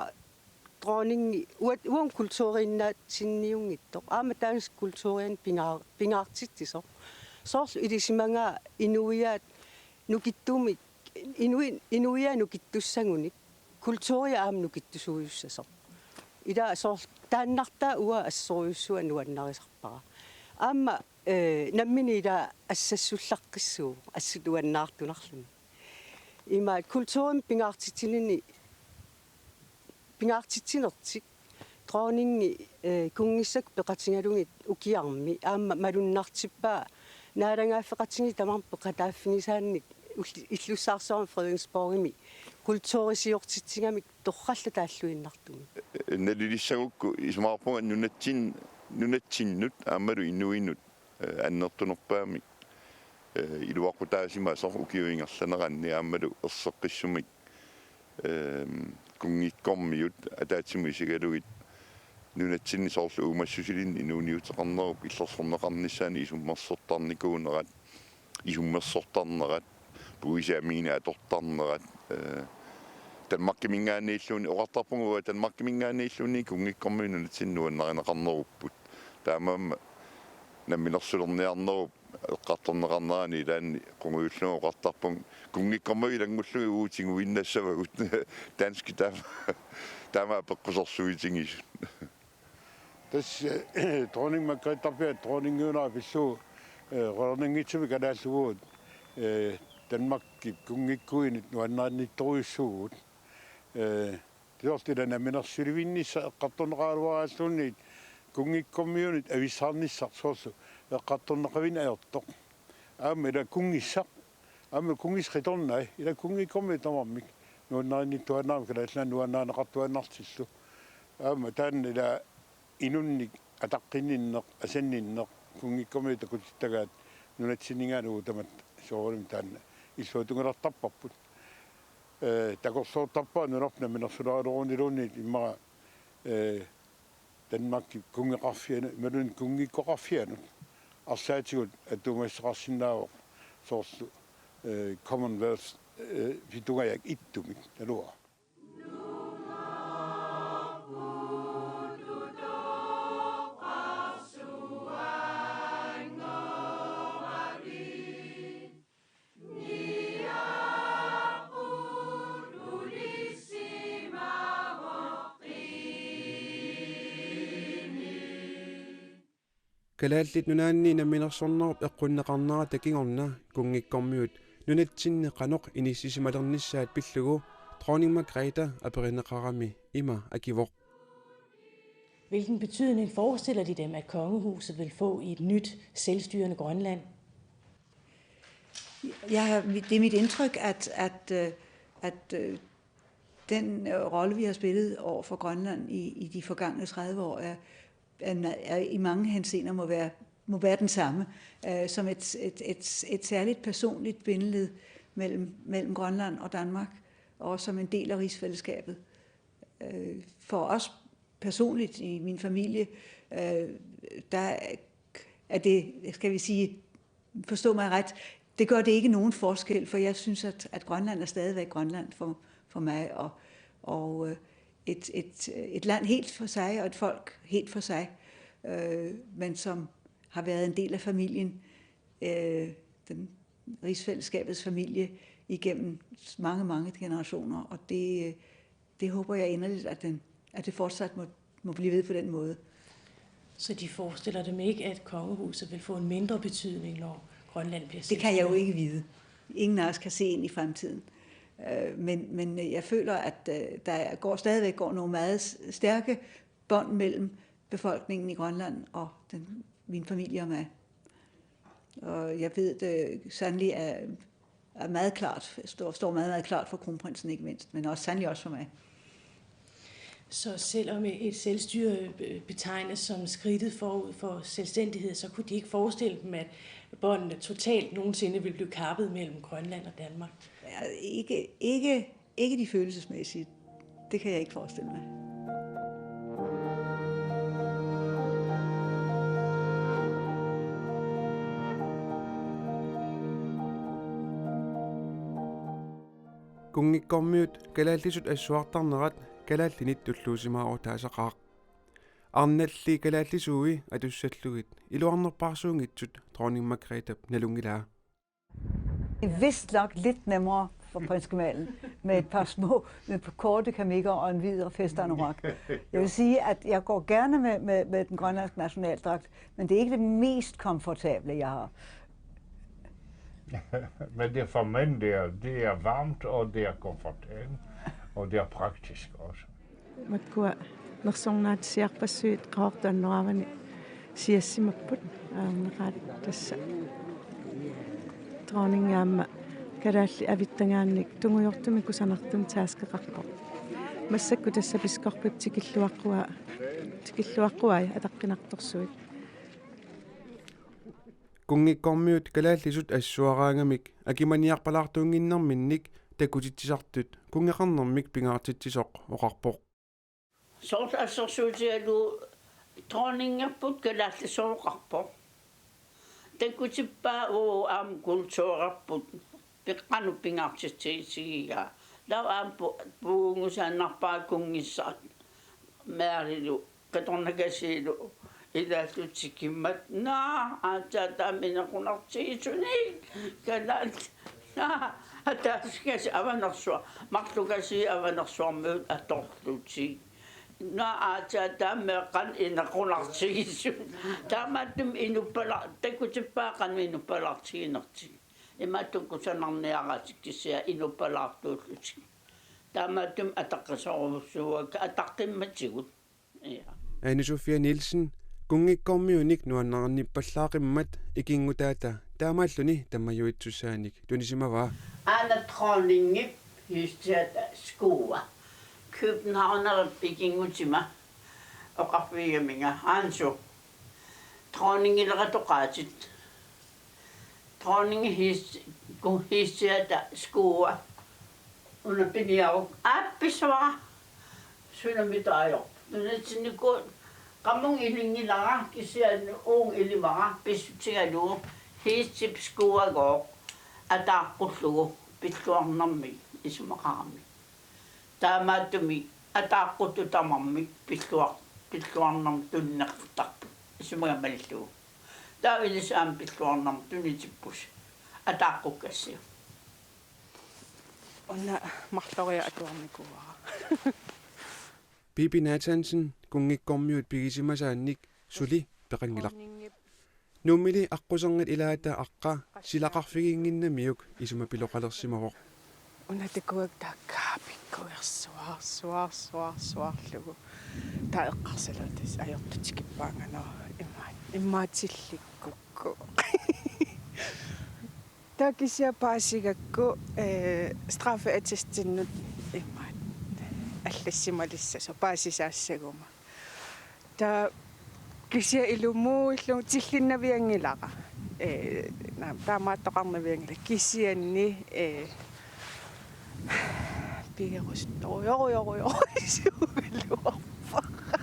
dronningi uat-, uagut kulturiinnaatsinniunngitsoq. Aamma dansk kulturiani pingaa-, pingaartitsisoq. Soorlu ilisimagaa inuiaat nukittumik, inui-, inuiaat nukittussagunik kulturia aamma nukittusuujussasoq. Ila soorlu taannartaa uanga assorujussuaq nuannarisarpara. Aamma, eh, nammineq ila assassullaqqissuuvoq, assut nuannaartunarluni. Ima kulturimik pingaartitsinini, pingaartitsinertik dronningi, eh, kunngissakkut peqatigalugit ukiarmi aamma malunnartippaa naalagaaffeqatigiit tamarmik peqataaffigisaannik ulli-, illussaarsuarmi Fredensborgimi kulturisiortitsigamik torrallataalluinnartumik. Nalilissagukku isumaqarpunga nunatsin-, nunatsinnut aammalu inuinut, eh, annertunerpaamik, eh, iluaqutaasimasoq ukiup ingerlaneranni aammalu erseqqissumik, ehm, kunngikkormiut ataatsimut isigalugit nunatsinni soorlu uumassusilinnik inuuniuteqarnerup illersorneqarnissaanut isummersortarnikuunerat, isummersortarnerat, puisit amiinik atortarnerat, eh, Danmarkiminngaanniilluunniit, oqartarpunga uanga Danmarkiminngaanniilluunniit kunngikkormiut nunatsinni nuannarineqarnerupput. Taamaammat namminersulerniarnerup eqqartorneqarnerani ilaanni qungujullunga oqartarpunga kunngikkormiut ilanngullugit uagut tiguinnassavagut danskit taama, taama apeqqusersuutigisut. Tassa, eh, dronning Margrethe-rpiaq dronningiunera pillugu, eh, qularnanngitsumik kalaallit uagut, eh, Danmarkip kunngikkuinut nuannarinnittorujussuuvugut. Eh, soorlu ila namminersulivinnissaq eqqartorneqaraluaraluunniit kunngikkormiunit avissaarnissaq soorlu eqqartorneqavinneq ajortoq. Aamma ila kunngissaq, aamma kunngissaq qitornai, ila kunngikkormiut tamarmik nuannarinnittuaannarami Kalaallit Nunaanni nuannarineqartuaannartillu. Aamma taanna ila inunnik ataqqinninneq, asanninneq, kunngikkormiut takutittagaat nunatsinninngaanniit uagut tamatta soorunami taanna illuatungilertarparput. Eh, takorloortarpara nunarput namminersuleraluaruniluunniit immaqa, eh, Danmarkip kunngeqarfianut, imaluunniit kunngikkoqarfianut. Arlaatigut attuumassuteqarsinnaavoq soorlu, eh, Commonwealth, eh, -itungajak ittumik, naluara. Kalaallit Nunaanni Namminersornerup eqqunneqarnerata kingorna kunngikkormiut nunatsinni qanoq inissisimalernissaat pillugu Dronning Margrethe aperineqarami ima akivoq. Hvilken betydning forestiller De dem, at kongehuset vil få i et nyt selvstyrende Grønland? Jeg har, det er mit indtryk, at, at, øh, at øh, den øh, rolle, vi har spillet over for Grønland i, i de forgangne tredive år, er, er, er i mange henseender må være, må være den samme, øh, som et, et, et, et særligt personligt bindeled mellem, mellem Grønland og Danmark, og også som en del af rigsfællesskabet. Øh, for os personligt i min familie, øh, der er det, skal vi sige, forstå mig ret, det gør det ikke nogen forskel, for jeg synes, at, at Grønland er stadigvæk Grønland for, for mig, og, og øh, et, et, et land helt for sig, og et folk helt for sig, øh, men som har været en del af familien, øh, den rigsfællesskabets familie igennem mange, mange generationer, og det, øh, det håber jeg inderligt, at, den, at det fortsat må, må blive ved på den måde. Så de forestiller dem ikke, at kongehuset vil få en mindre betydning, når Grønland bliver Det kan jeg jo ikke vide. Ingen af os kan se ind i fremtiden. Øh, men, men jeg føler, at øh, der går, stadigvæk går nogle meget stærke bånd mellem befolkningen i Grønland og den, min familie og mig. Og jeg ved det sandelig er, er meget klart, står, står meget, meget klart for kronprinsen ikke mindst, men også sandelig også for mig. Så selvom et selvstyre betegnes som skridtet forud for selvstændighed, så kunne de ikke forestille dem, at båndene totalt nogensinde ville blive kappet mellem Grønland og Danmark? Ja, ikke, ikke, ikke de følelsesmæssige. Det kan jeg ikke forestille mig. Kunngikkormiut kalaallisut assuartarnerat kalaallinit tulluusimaarutaasaqaaq. Arnalli kalaallisuui atussallugit iluarnerpaarsuunngitsut Dronning Margrethep nalunngilaa. Det er vist nok lidt nemmere for prinsgemalen med et par små, med et par korte kamikker og en hvid festanorak. Jeg vil sige, at jeg går gerne med, med, med den grønlandske nationaldragt, men det er ikke det mest komfortable, jeg har. Men det er for mænd, det er, det er varmt, og det er komfortabelt, og det er praktisk også. Makkua nersornaatisiarpassuit Qaqortup annoraavani siassimapput aamma tassa. Dronningi aamma kalaallit avittagaannik tungujortumik kusanartumik taskeqarpoq. Massakkut tassa biskoppip tikilluaqqua-, tikilluaqquai ataqqinartorsuit. Kunngikkormiut kalaallisut assuaraangamik akimaniarpalaartuunnginnerminnik takutitsisartut kunngeqarnermik pingaartitsisoq oqarpoq. Soorlu assersuutigalugu dronningerput kalaallisooqarpoq. Takutippaa uu aamma kulturerput peqqanut pingaartitsissutigigaa. Taava aamma pu-, puigunngusaannarpara kunngissaq Mærililu Katornakasiilu ilaallutik tikimmat: Naa, aatsaat taama inequnartigisunik, kalaallit. Naa, ataasiakasiit Avanersuaq, marlukasiit Avanersuarmiut atorlutik. Naa, aatsaat taama meeqqanut inequnartigisut. Taamaattumik inuppala-, takutippaa qanoq inuppalaartiginertik. Imaattoq kusanarniaratik kisianni inuppalaartuullutik. Taamaattumik ataqqisorujussuuakka ataqqimmatigut. Ja. Ane Sofia Nielsen, kunngikkormiunik nuannarniippallaaqimmat ikinngutaata taamaalluni tamajuitsussaanik tunisimavaa. Aana dronningip hidstedata skua. Københavnerip ikinngutima oqarfigigaminga: Hansu, dronningileratoqaatit. Dronningip hidst-, ku-, hidstedata skua. Una piniaruk: Aap, pissavara. Sunamita ajorput? Nunatsinnikkut Qamunga ilinngilara kisianni uunga ilimara pissutigalugu heatship skuagooq ataaqqullugu pilluarnermik isumaqarami. Taamaattumik ataaqquttoq tamarmik pilluar-, pilluarnermut tunineqartarpoq isumagamallugu. Taava ilissi aamma pilluarnermut tunitippusi ataaqqukkassiaq. Una marloriartuarnikuuara. Bibi Nathansen kunngikkormiut pigisimasaannik suli peqanngilaq. Nuummili aqqusernit ilaata aqqa silaqarfiginnginnamiuk isumapiloqalersimavoq. Una takuak taakka pikkuersuarsuarsuarsuarlugu. Taava eqqarsalerluta ajortutikippaanga, nå, immaat-, immaatillikkukku. Taava kisianni paasigakku, eh, straffeattestinnut imaat allassimalissasoq paasisaassaguma. Taava kisianni ilumuuillugu tillinnavianngilara. Eh, na-, taamaattoqarnavianngilara. Kisianni, eh, pigerusuttorujorujorujorujussuugaluarpara.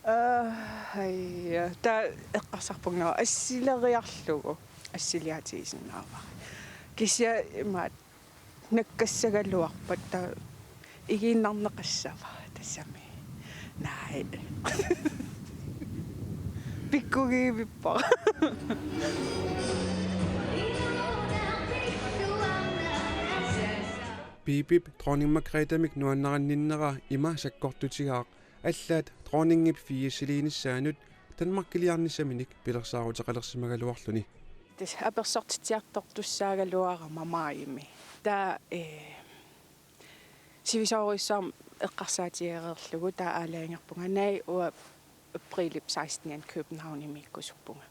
Aa, ai, taava eqqarsarpunga assileriarlugu, assiliaatigisinnaavara. Kisianni imaat nakkassagaluarpat taava igiinnarneqassava tassami. Naaj. Pikkugivippara. Bibip dronning Margrethe-mik nuannarinninnera ima sakkortutigaaq, allaat dronningip firsiliinissaanut Danmarkiliarnissaminik pilersaaruteqalersimagaluarluni. Tassa apersortitsiartortussaagaluarama maajimi. Taava, eh, sivisoorujussuarmik eqqarsaatigereerlugu taava aalajangerpunga, naaj, uanga aprilip sekstenianni Københavnimiikkusuppunga.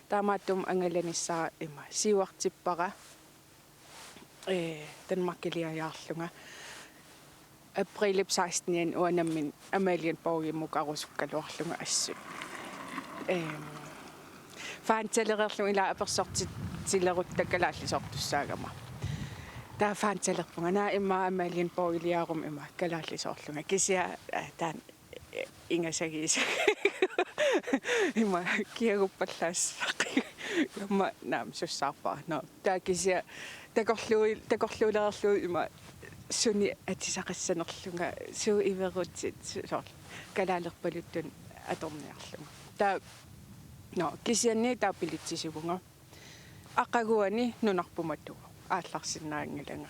Taamaattumik angalanissara ima siuartippara, eh, Danmarkiliajaarlunga. Aprilip sekstenianni uanga nammineq Amalienborgimukarusukkaluarlunga assut. Ehm, fantalereerlunga, ilaa, apersortitsilerutta kalaallisoortussaagama. Taava fantalerpunga, naaj, immaqa Amalienborgiliaruma ima kalaallisoorlunga. Kisianni, eh, taanna ingasagiisa. Ima kiaguppallaassaaq. Aamma naamik sussaarpara. Nå, taava kisianni takorluu-, takorluulereerlugu ima sunik atisaqassanerlunga, suut iverutit, su-, soorlu kalaalerpaluttunik atorniarlunga. Taava, nå, kisianni taava bilitsisivunga. Aqaguani nunarput matuvoq. Aallarsinnaanngilanga.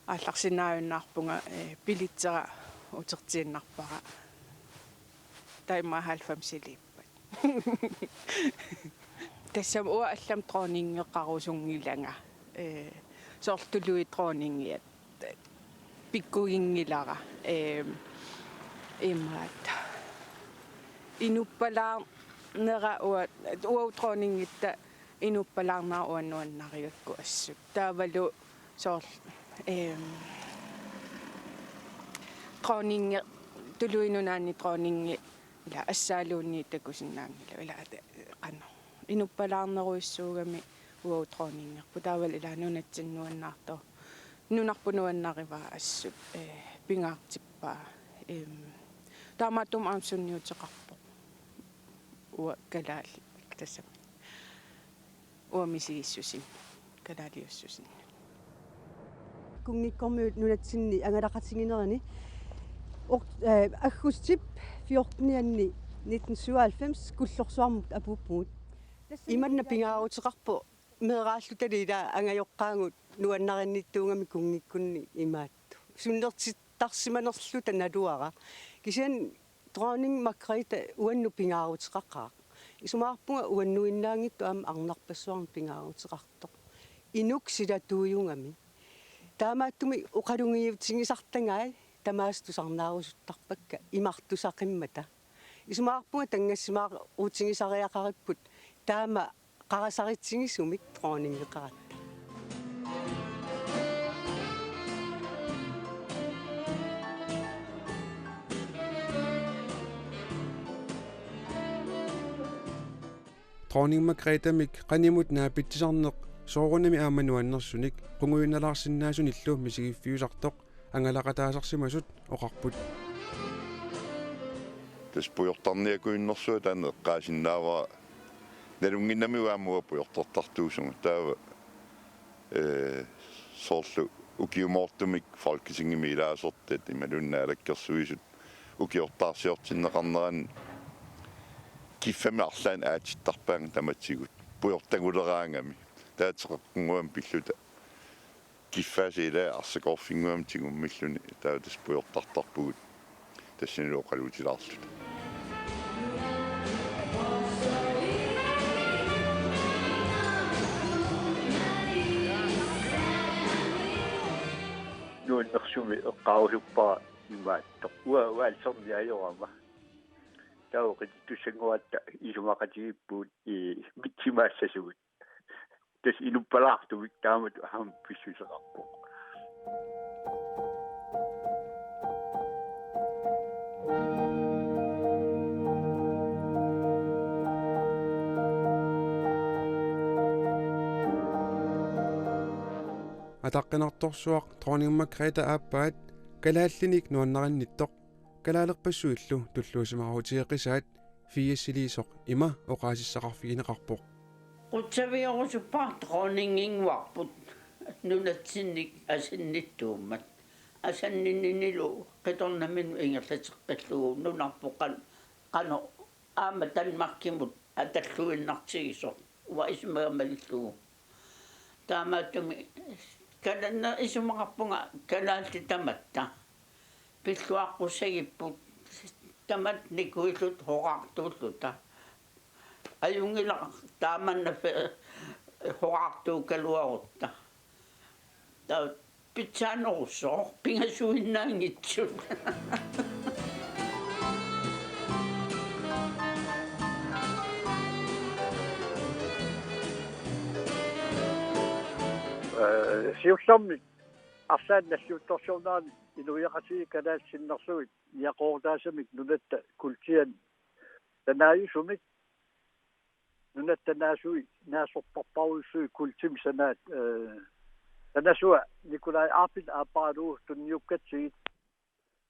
Aallarsinnaajunnaarpunga, eh, bilitsera utertiinnarpara. Taava immaqa halvfemsiliippat. Tassami uanga allamik dronningeqarusunngilanga. Eh, soorlu tuluit dronningiat pikkuginngilara. Eh, imaat. Inuppalaarnera uanga, uagut dronningitta inuppalaarnera uanga nuannarigakku assut. Taavalu soorlu, ehm, dronningi, Tuluit Nunaanni dronningi, ilaa, assaaluunniit takusinnaanngilaq, ilaa, te-, qanoq. Inuppalaarnerujussuugami uagut dronningerput. Taavalu, ilaa, nunatsinni nuannaartoq. Nunarput nuannarivaa assut, eh, pingaartippaa. Ehm, taamaattumik aamma sunniuteqarpoq. Uanga kalaallit tassami. Uanga misigissusinnut, kalaaliussusinnut. Kunngikkormiut nunatsinni angalaqatiginerini ok-, eh, aggustip fjortenianni nitten syvoghalvfems Kullorsuarmut apuuppugut. Imanna pingaaruteqarpoq meeraallutali, ilaa, angajoqqaagut nuannarinnittuugami kunngikkunni imaattoq. Sunnertittarsimanerluta naluara. Kisianni dronning Margrethe uannut pingaaruteqaqaaq. Isumaqarpunga uannuinnaanngitsoq aamma arnarpassuarnik pingaaruteqartoq. Inuk silatuujugami. Taamaattumik oqalugiutigisartagai tamaasa tusarnaarusuttarpakka imartusaqimmata. Isumaqarpunga tanngassimaarutigisariaqaripput taama qarasaritsigisumik dronningeqaratta. Dronning Margrethe-mik qanimut naapitsisarneq soorunami aamma nuannersunik qungujunnalaarsinnaasunillu misigiffiusartoq angalaqataasarsimasut oqarput. Tassa pujortarniakujunnersuaq taanna eqqaasinnaavara, nalunnginnami aamma pujortartartuusunga taava, ee, soorlu ukiumoortumik Folketingimi ilaasortat imaluunniit naalakkersuisut ukiortaarsiortinneqarneranni kiffami arlaanni aatsittarpaannga tamatigut pujortaguleraangami. Taava teqeqqunnguamik pilluta kiffaasa ilaa arsakoorfinnguamik tigummilluni taava tassa pujortartarpugut tassanilu oqaluutilaarluta. Nuannersumik eqqaarusuppara imaattoq. Uanga, uanga aalisarniarama. Taava qitittussanngorutta isumaqatigiippugut i mitsimaassasugut. Tassa inuppalaartumik taamatut aamma pissuseqarpoq. Ataqqinartorsuaq Dronning Margrethe aappaat kalaallinik nuannarinnittoq kalaalerpassuillu tulluusimaarutigeqisaat firsiliisoq ima oqaasissaqarfigineqarpoq. Qutsavigerusuppara dronninginnguarput nunatsinnik asannittuummat. Asanninnilu qitornaminut ingerlateqqillugu nunarput qan-, qanoq aamma Danmarkimut atalluinnartigisoq uanga isumagama malillugu. Taamaattumik kalanna isumaqarpunga kalaallit tamatta. Pilluaqqussagipput tamatta nikuilluta horaartuulluta. Ajunngilaq taamanna fe-, horaartuugaluarutta. Taava pitsaanerussooq pingasuinnaanngitsut. Ee, siullermik arlaannik nalliuttorsiornerani inuiaqatigiit kalaallit sinnerlugit niaqoorutaassamik nunatta kultiani tanaajusumik nunatta naasui naasortarparujussuit kultimik sanaat, ee, sanasua Nikolaj Arpin aapparalugu tunniukkatsigit.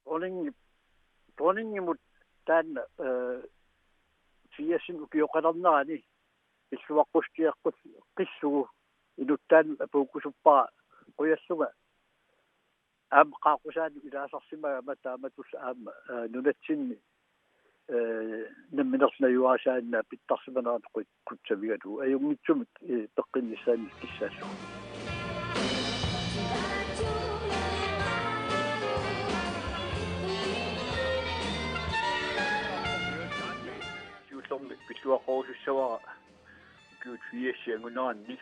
Dronningi-, dronningimut taanna, ee, firsinik ukioqalernerani pilluaqqussuteqqillugu inuttaanut apuukkusuppara qujallunga aamma qaaqqusaanut ilaasarsimagama taamatut aamma, ee, nunatsinni, ee, nammineq najugarisaannaat pitsaanerani qut-, qutsavigalugu ajunngitsumik, ee, peqqinnissaannik kissaassuugut. Siullermik pilluaqqorusussavara ukiut firsit anguneranni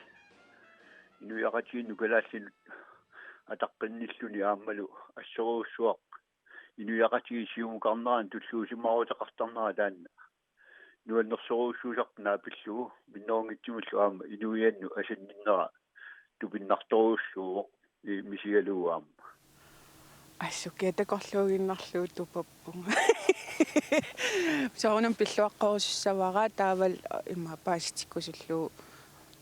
inuiaqatigiinnut kalaallinut ataqqinnilluni aammalu assorujussuaq inuiaqatigiit siumukarnerani tulluusimaaruteqartarnera taanna nuannersorujussuusartoq naapillugu minnerunngitsumillu aamma inuiannut asanninnera tupinnartorujussuuvoq, ee, misigalugu aamma. Assut kia takorluuginnarlugu tupappunga. Soorunami pilluaqqorusussavara taavalu ima paasitikkusullugu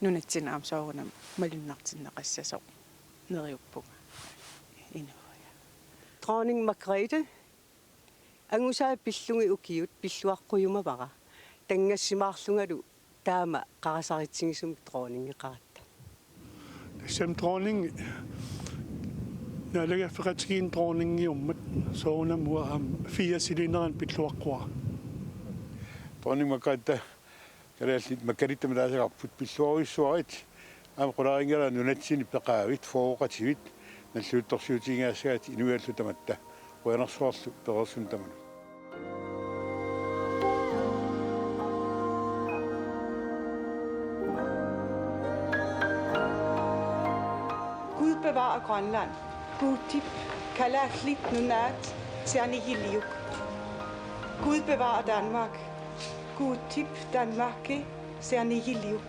nunatsinni aamma soorunami malunnartinneqassasoq neriuppunga inuia. Dronning Margrethe angusaat pillugit ukiut pilluaqqujumavara. Tanngassimaarlungalu taama qarasaritsigisumik dronningeqaratta. Tassami dronning, naalagaaffeqatigiinni dronningiummat soorunami uanga aamma firsiliinerani pilluaqquvara. Dronning Margrethe, kalaallit Margrethe-mik ilaasagarput, pilluarujussuarit aamma qularinngilara nunatsinni peqaavit, fyrreqatigiit nalliuttorsiutigingaassagaat inuiallu tamatta. Qujanarsuarlu pereersunut tamanut. Gud bevare Grønland. Guutip kalaallit nunaat sianigiliuk. Gud bevare Danmark. Guutip Danmarki sianigiliuk.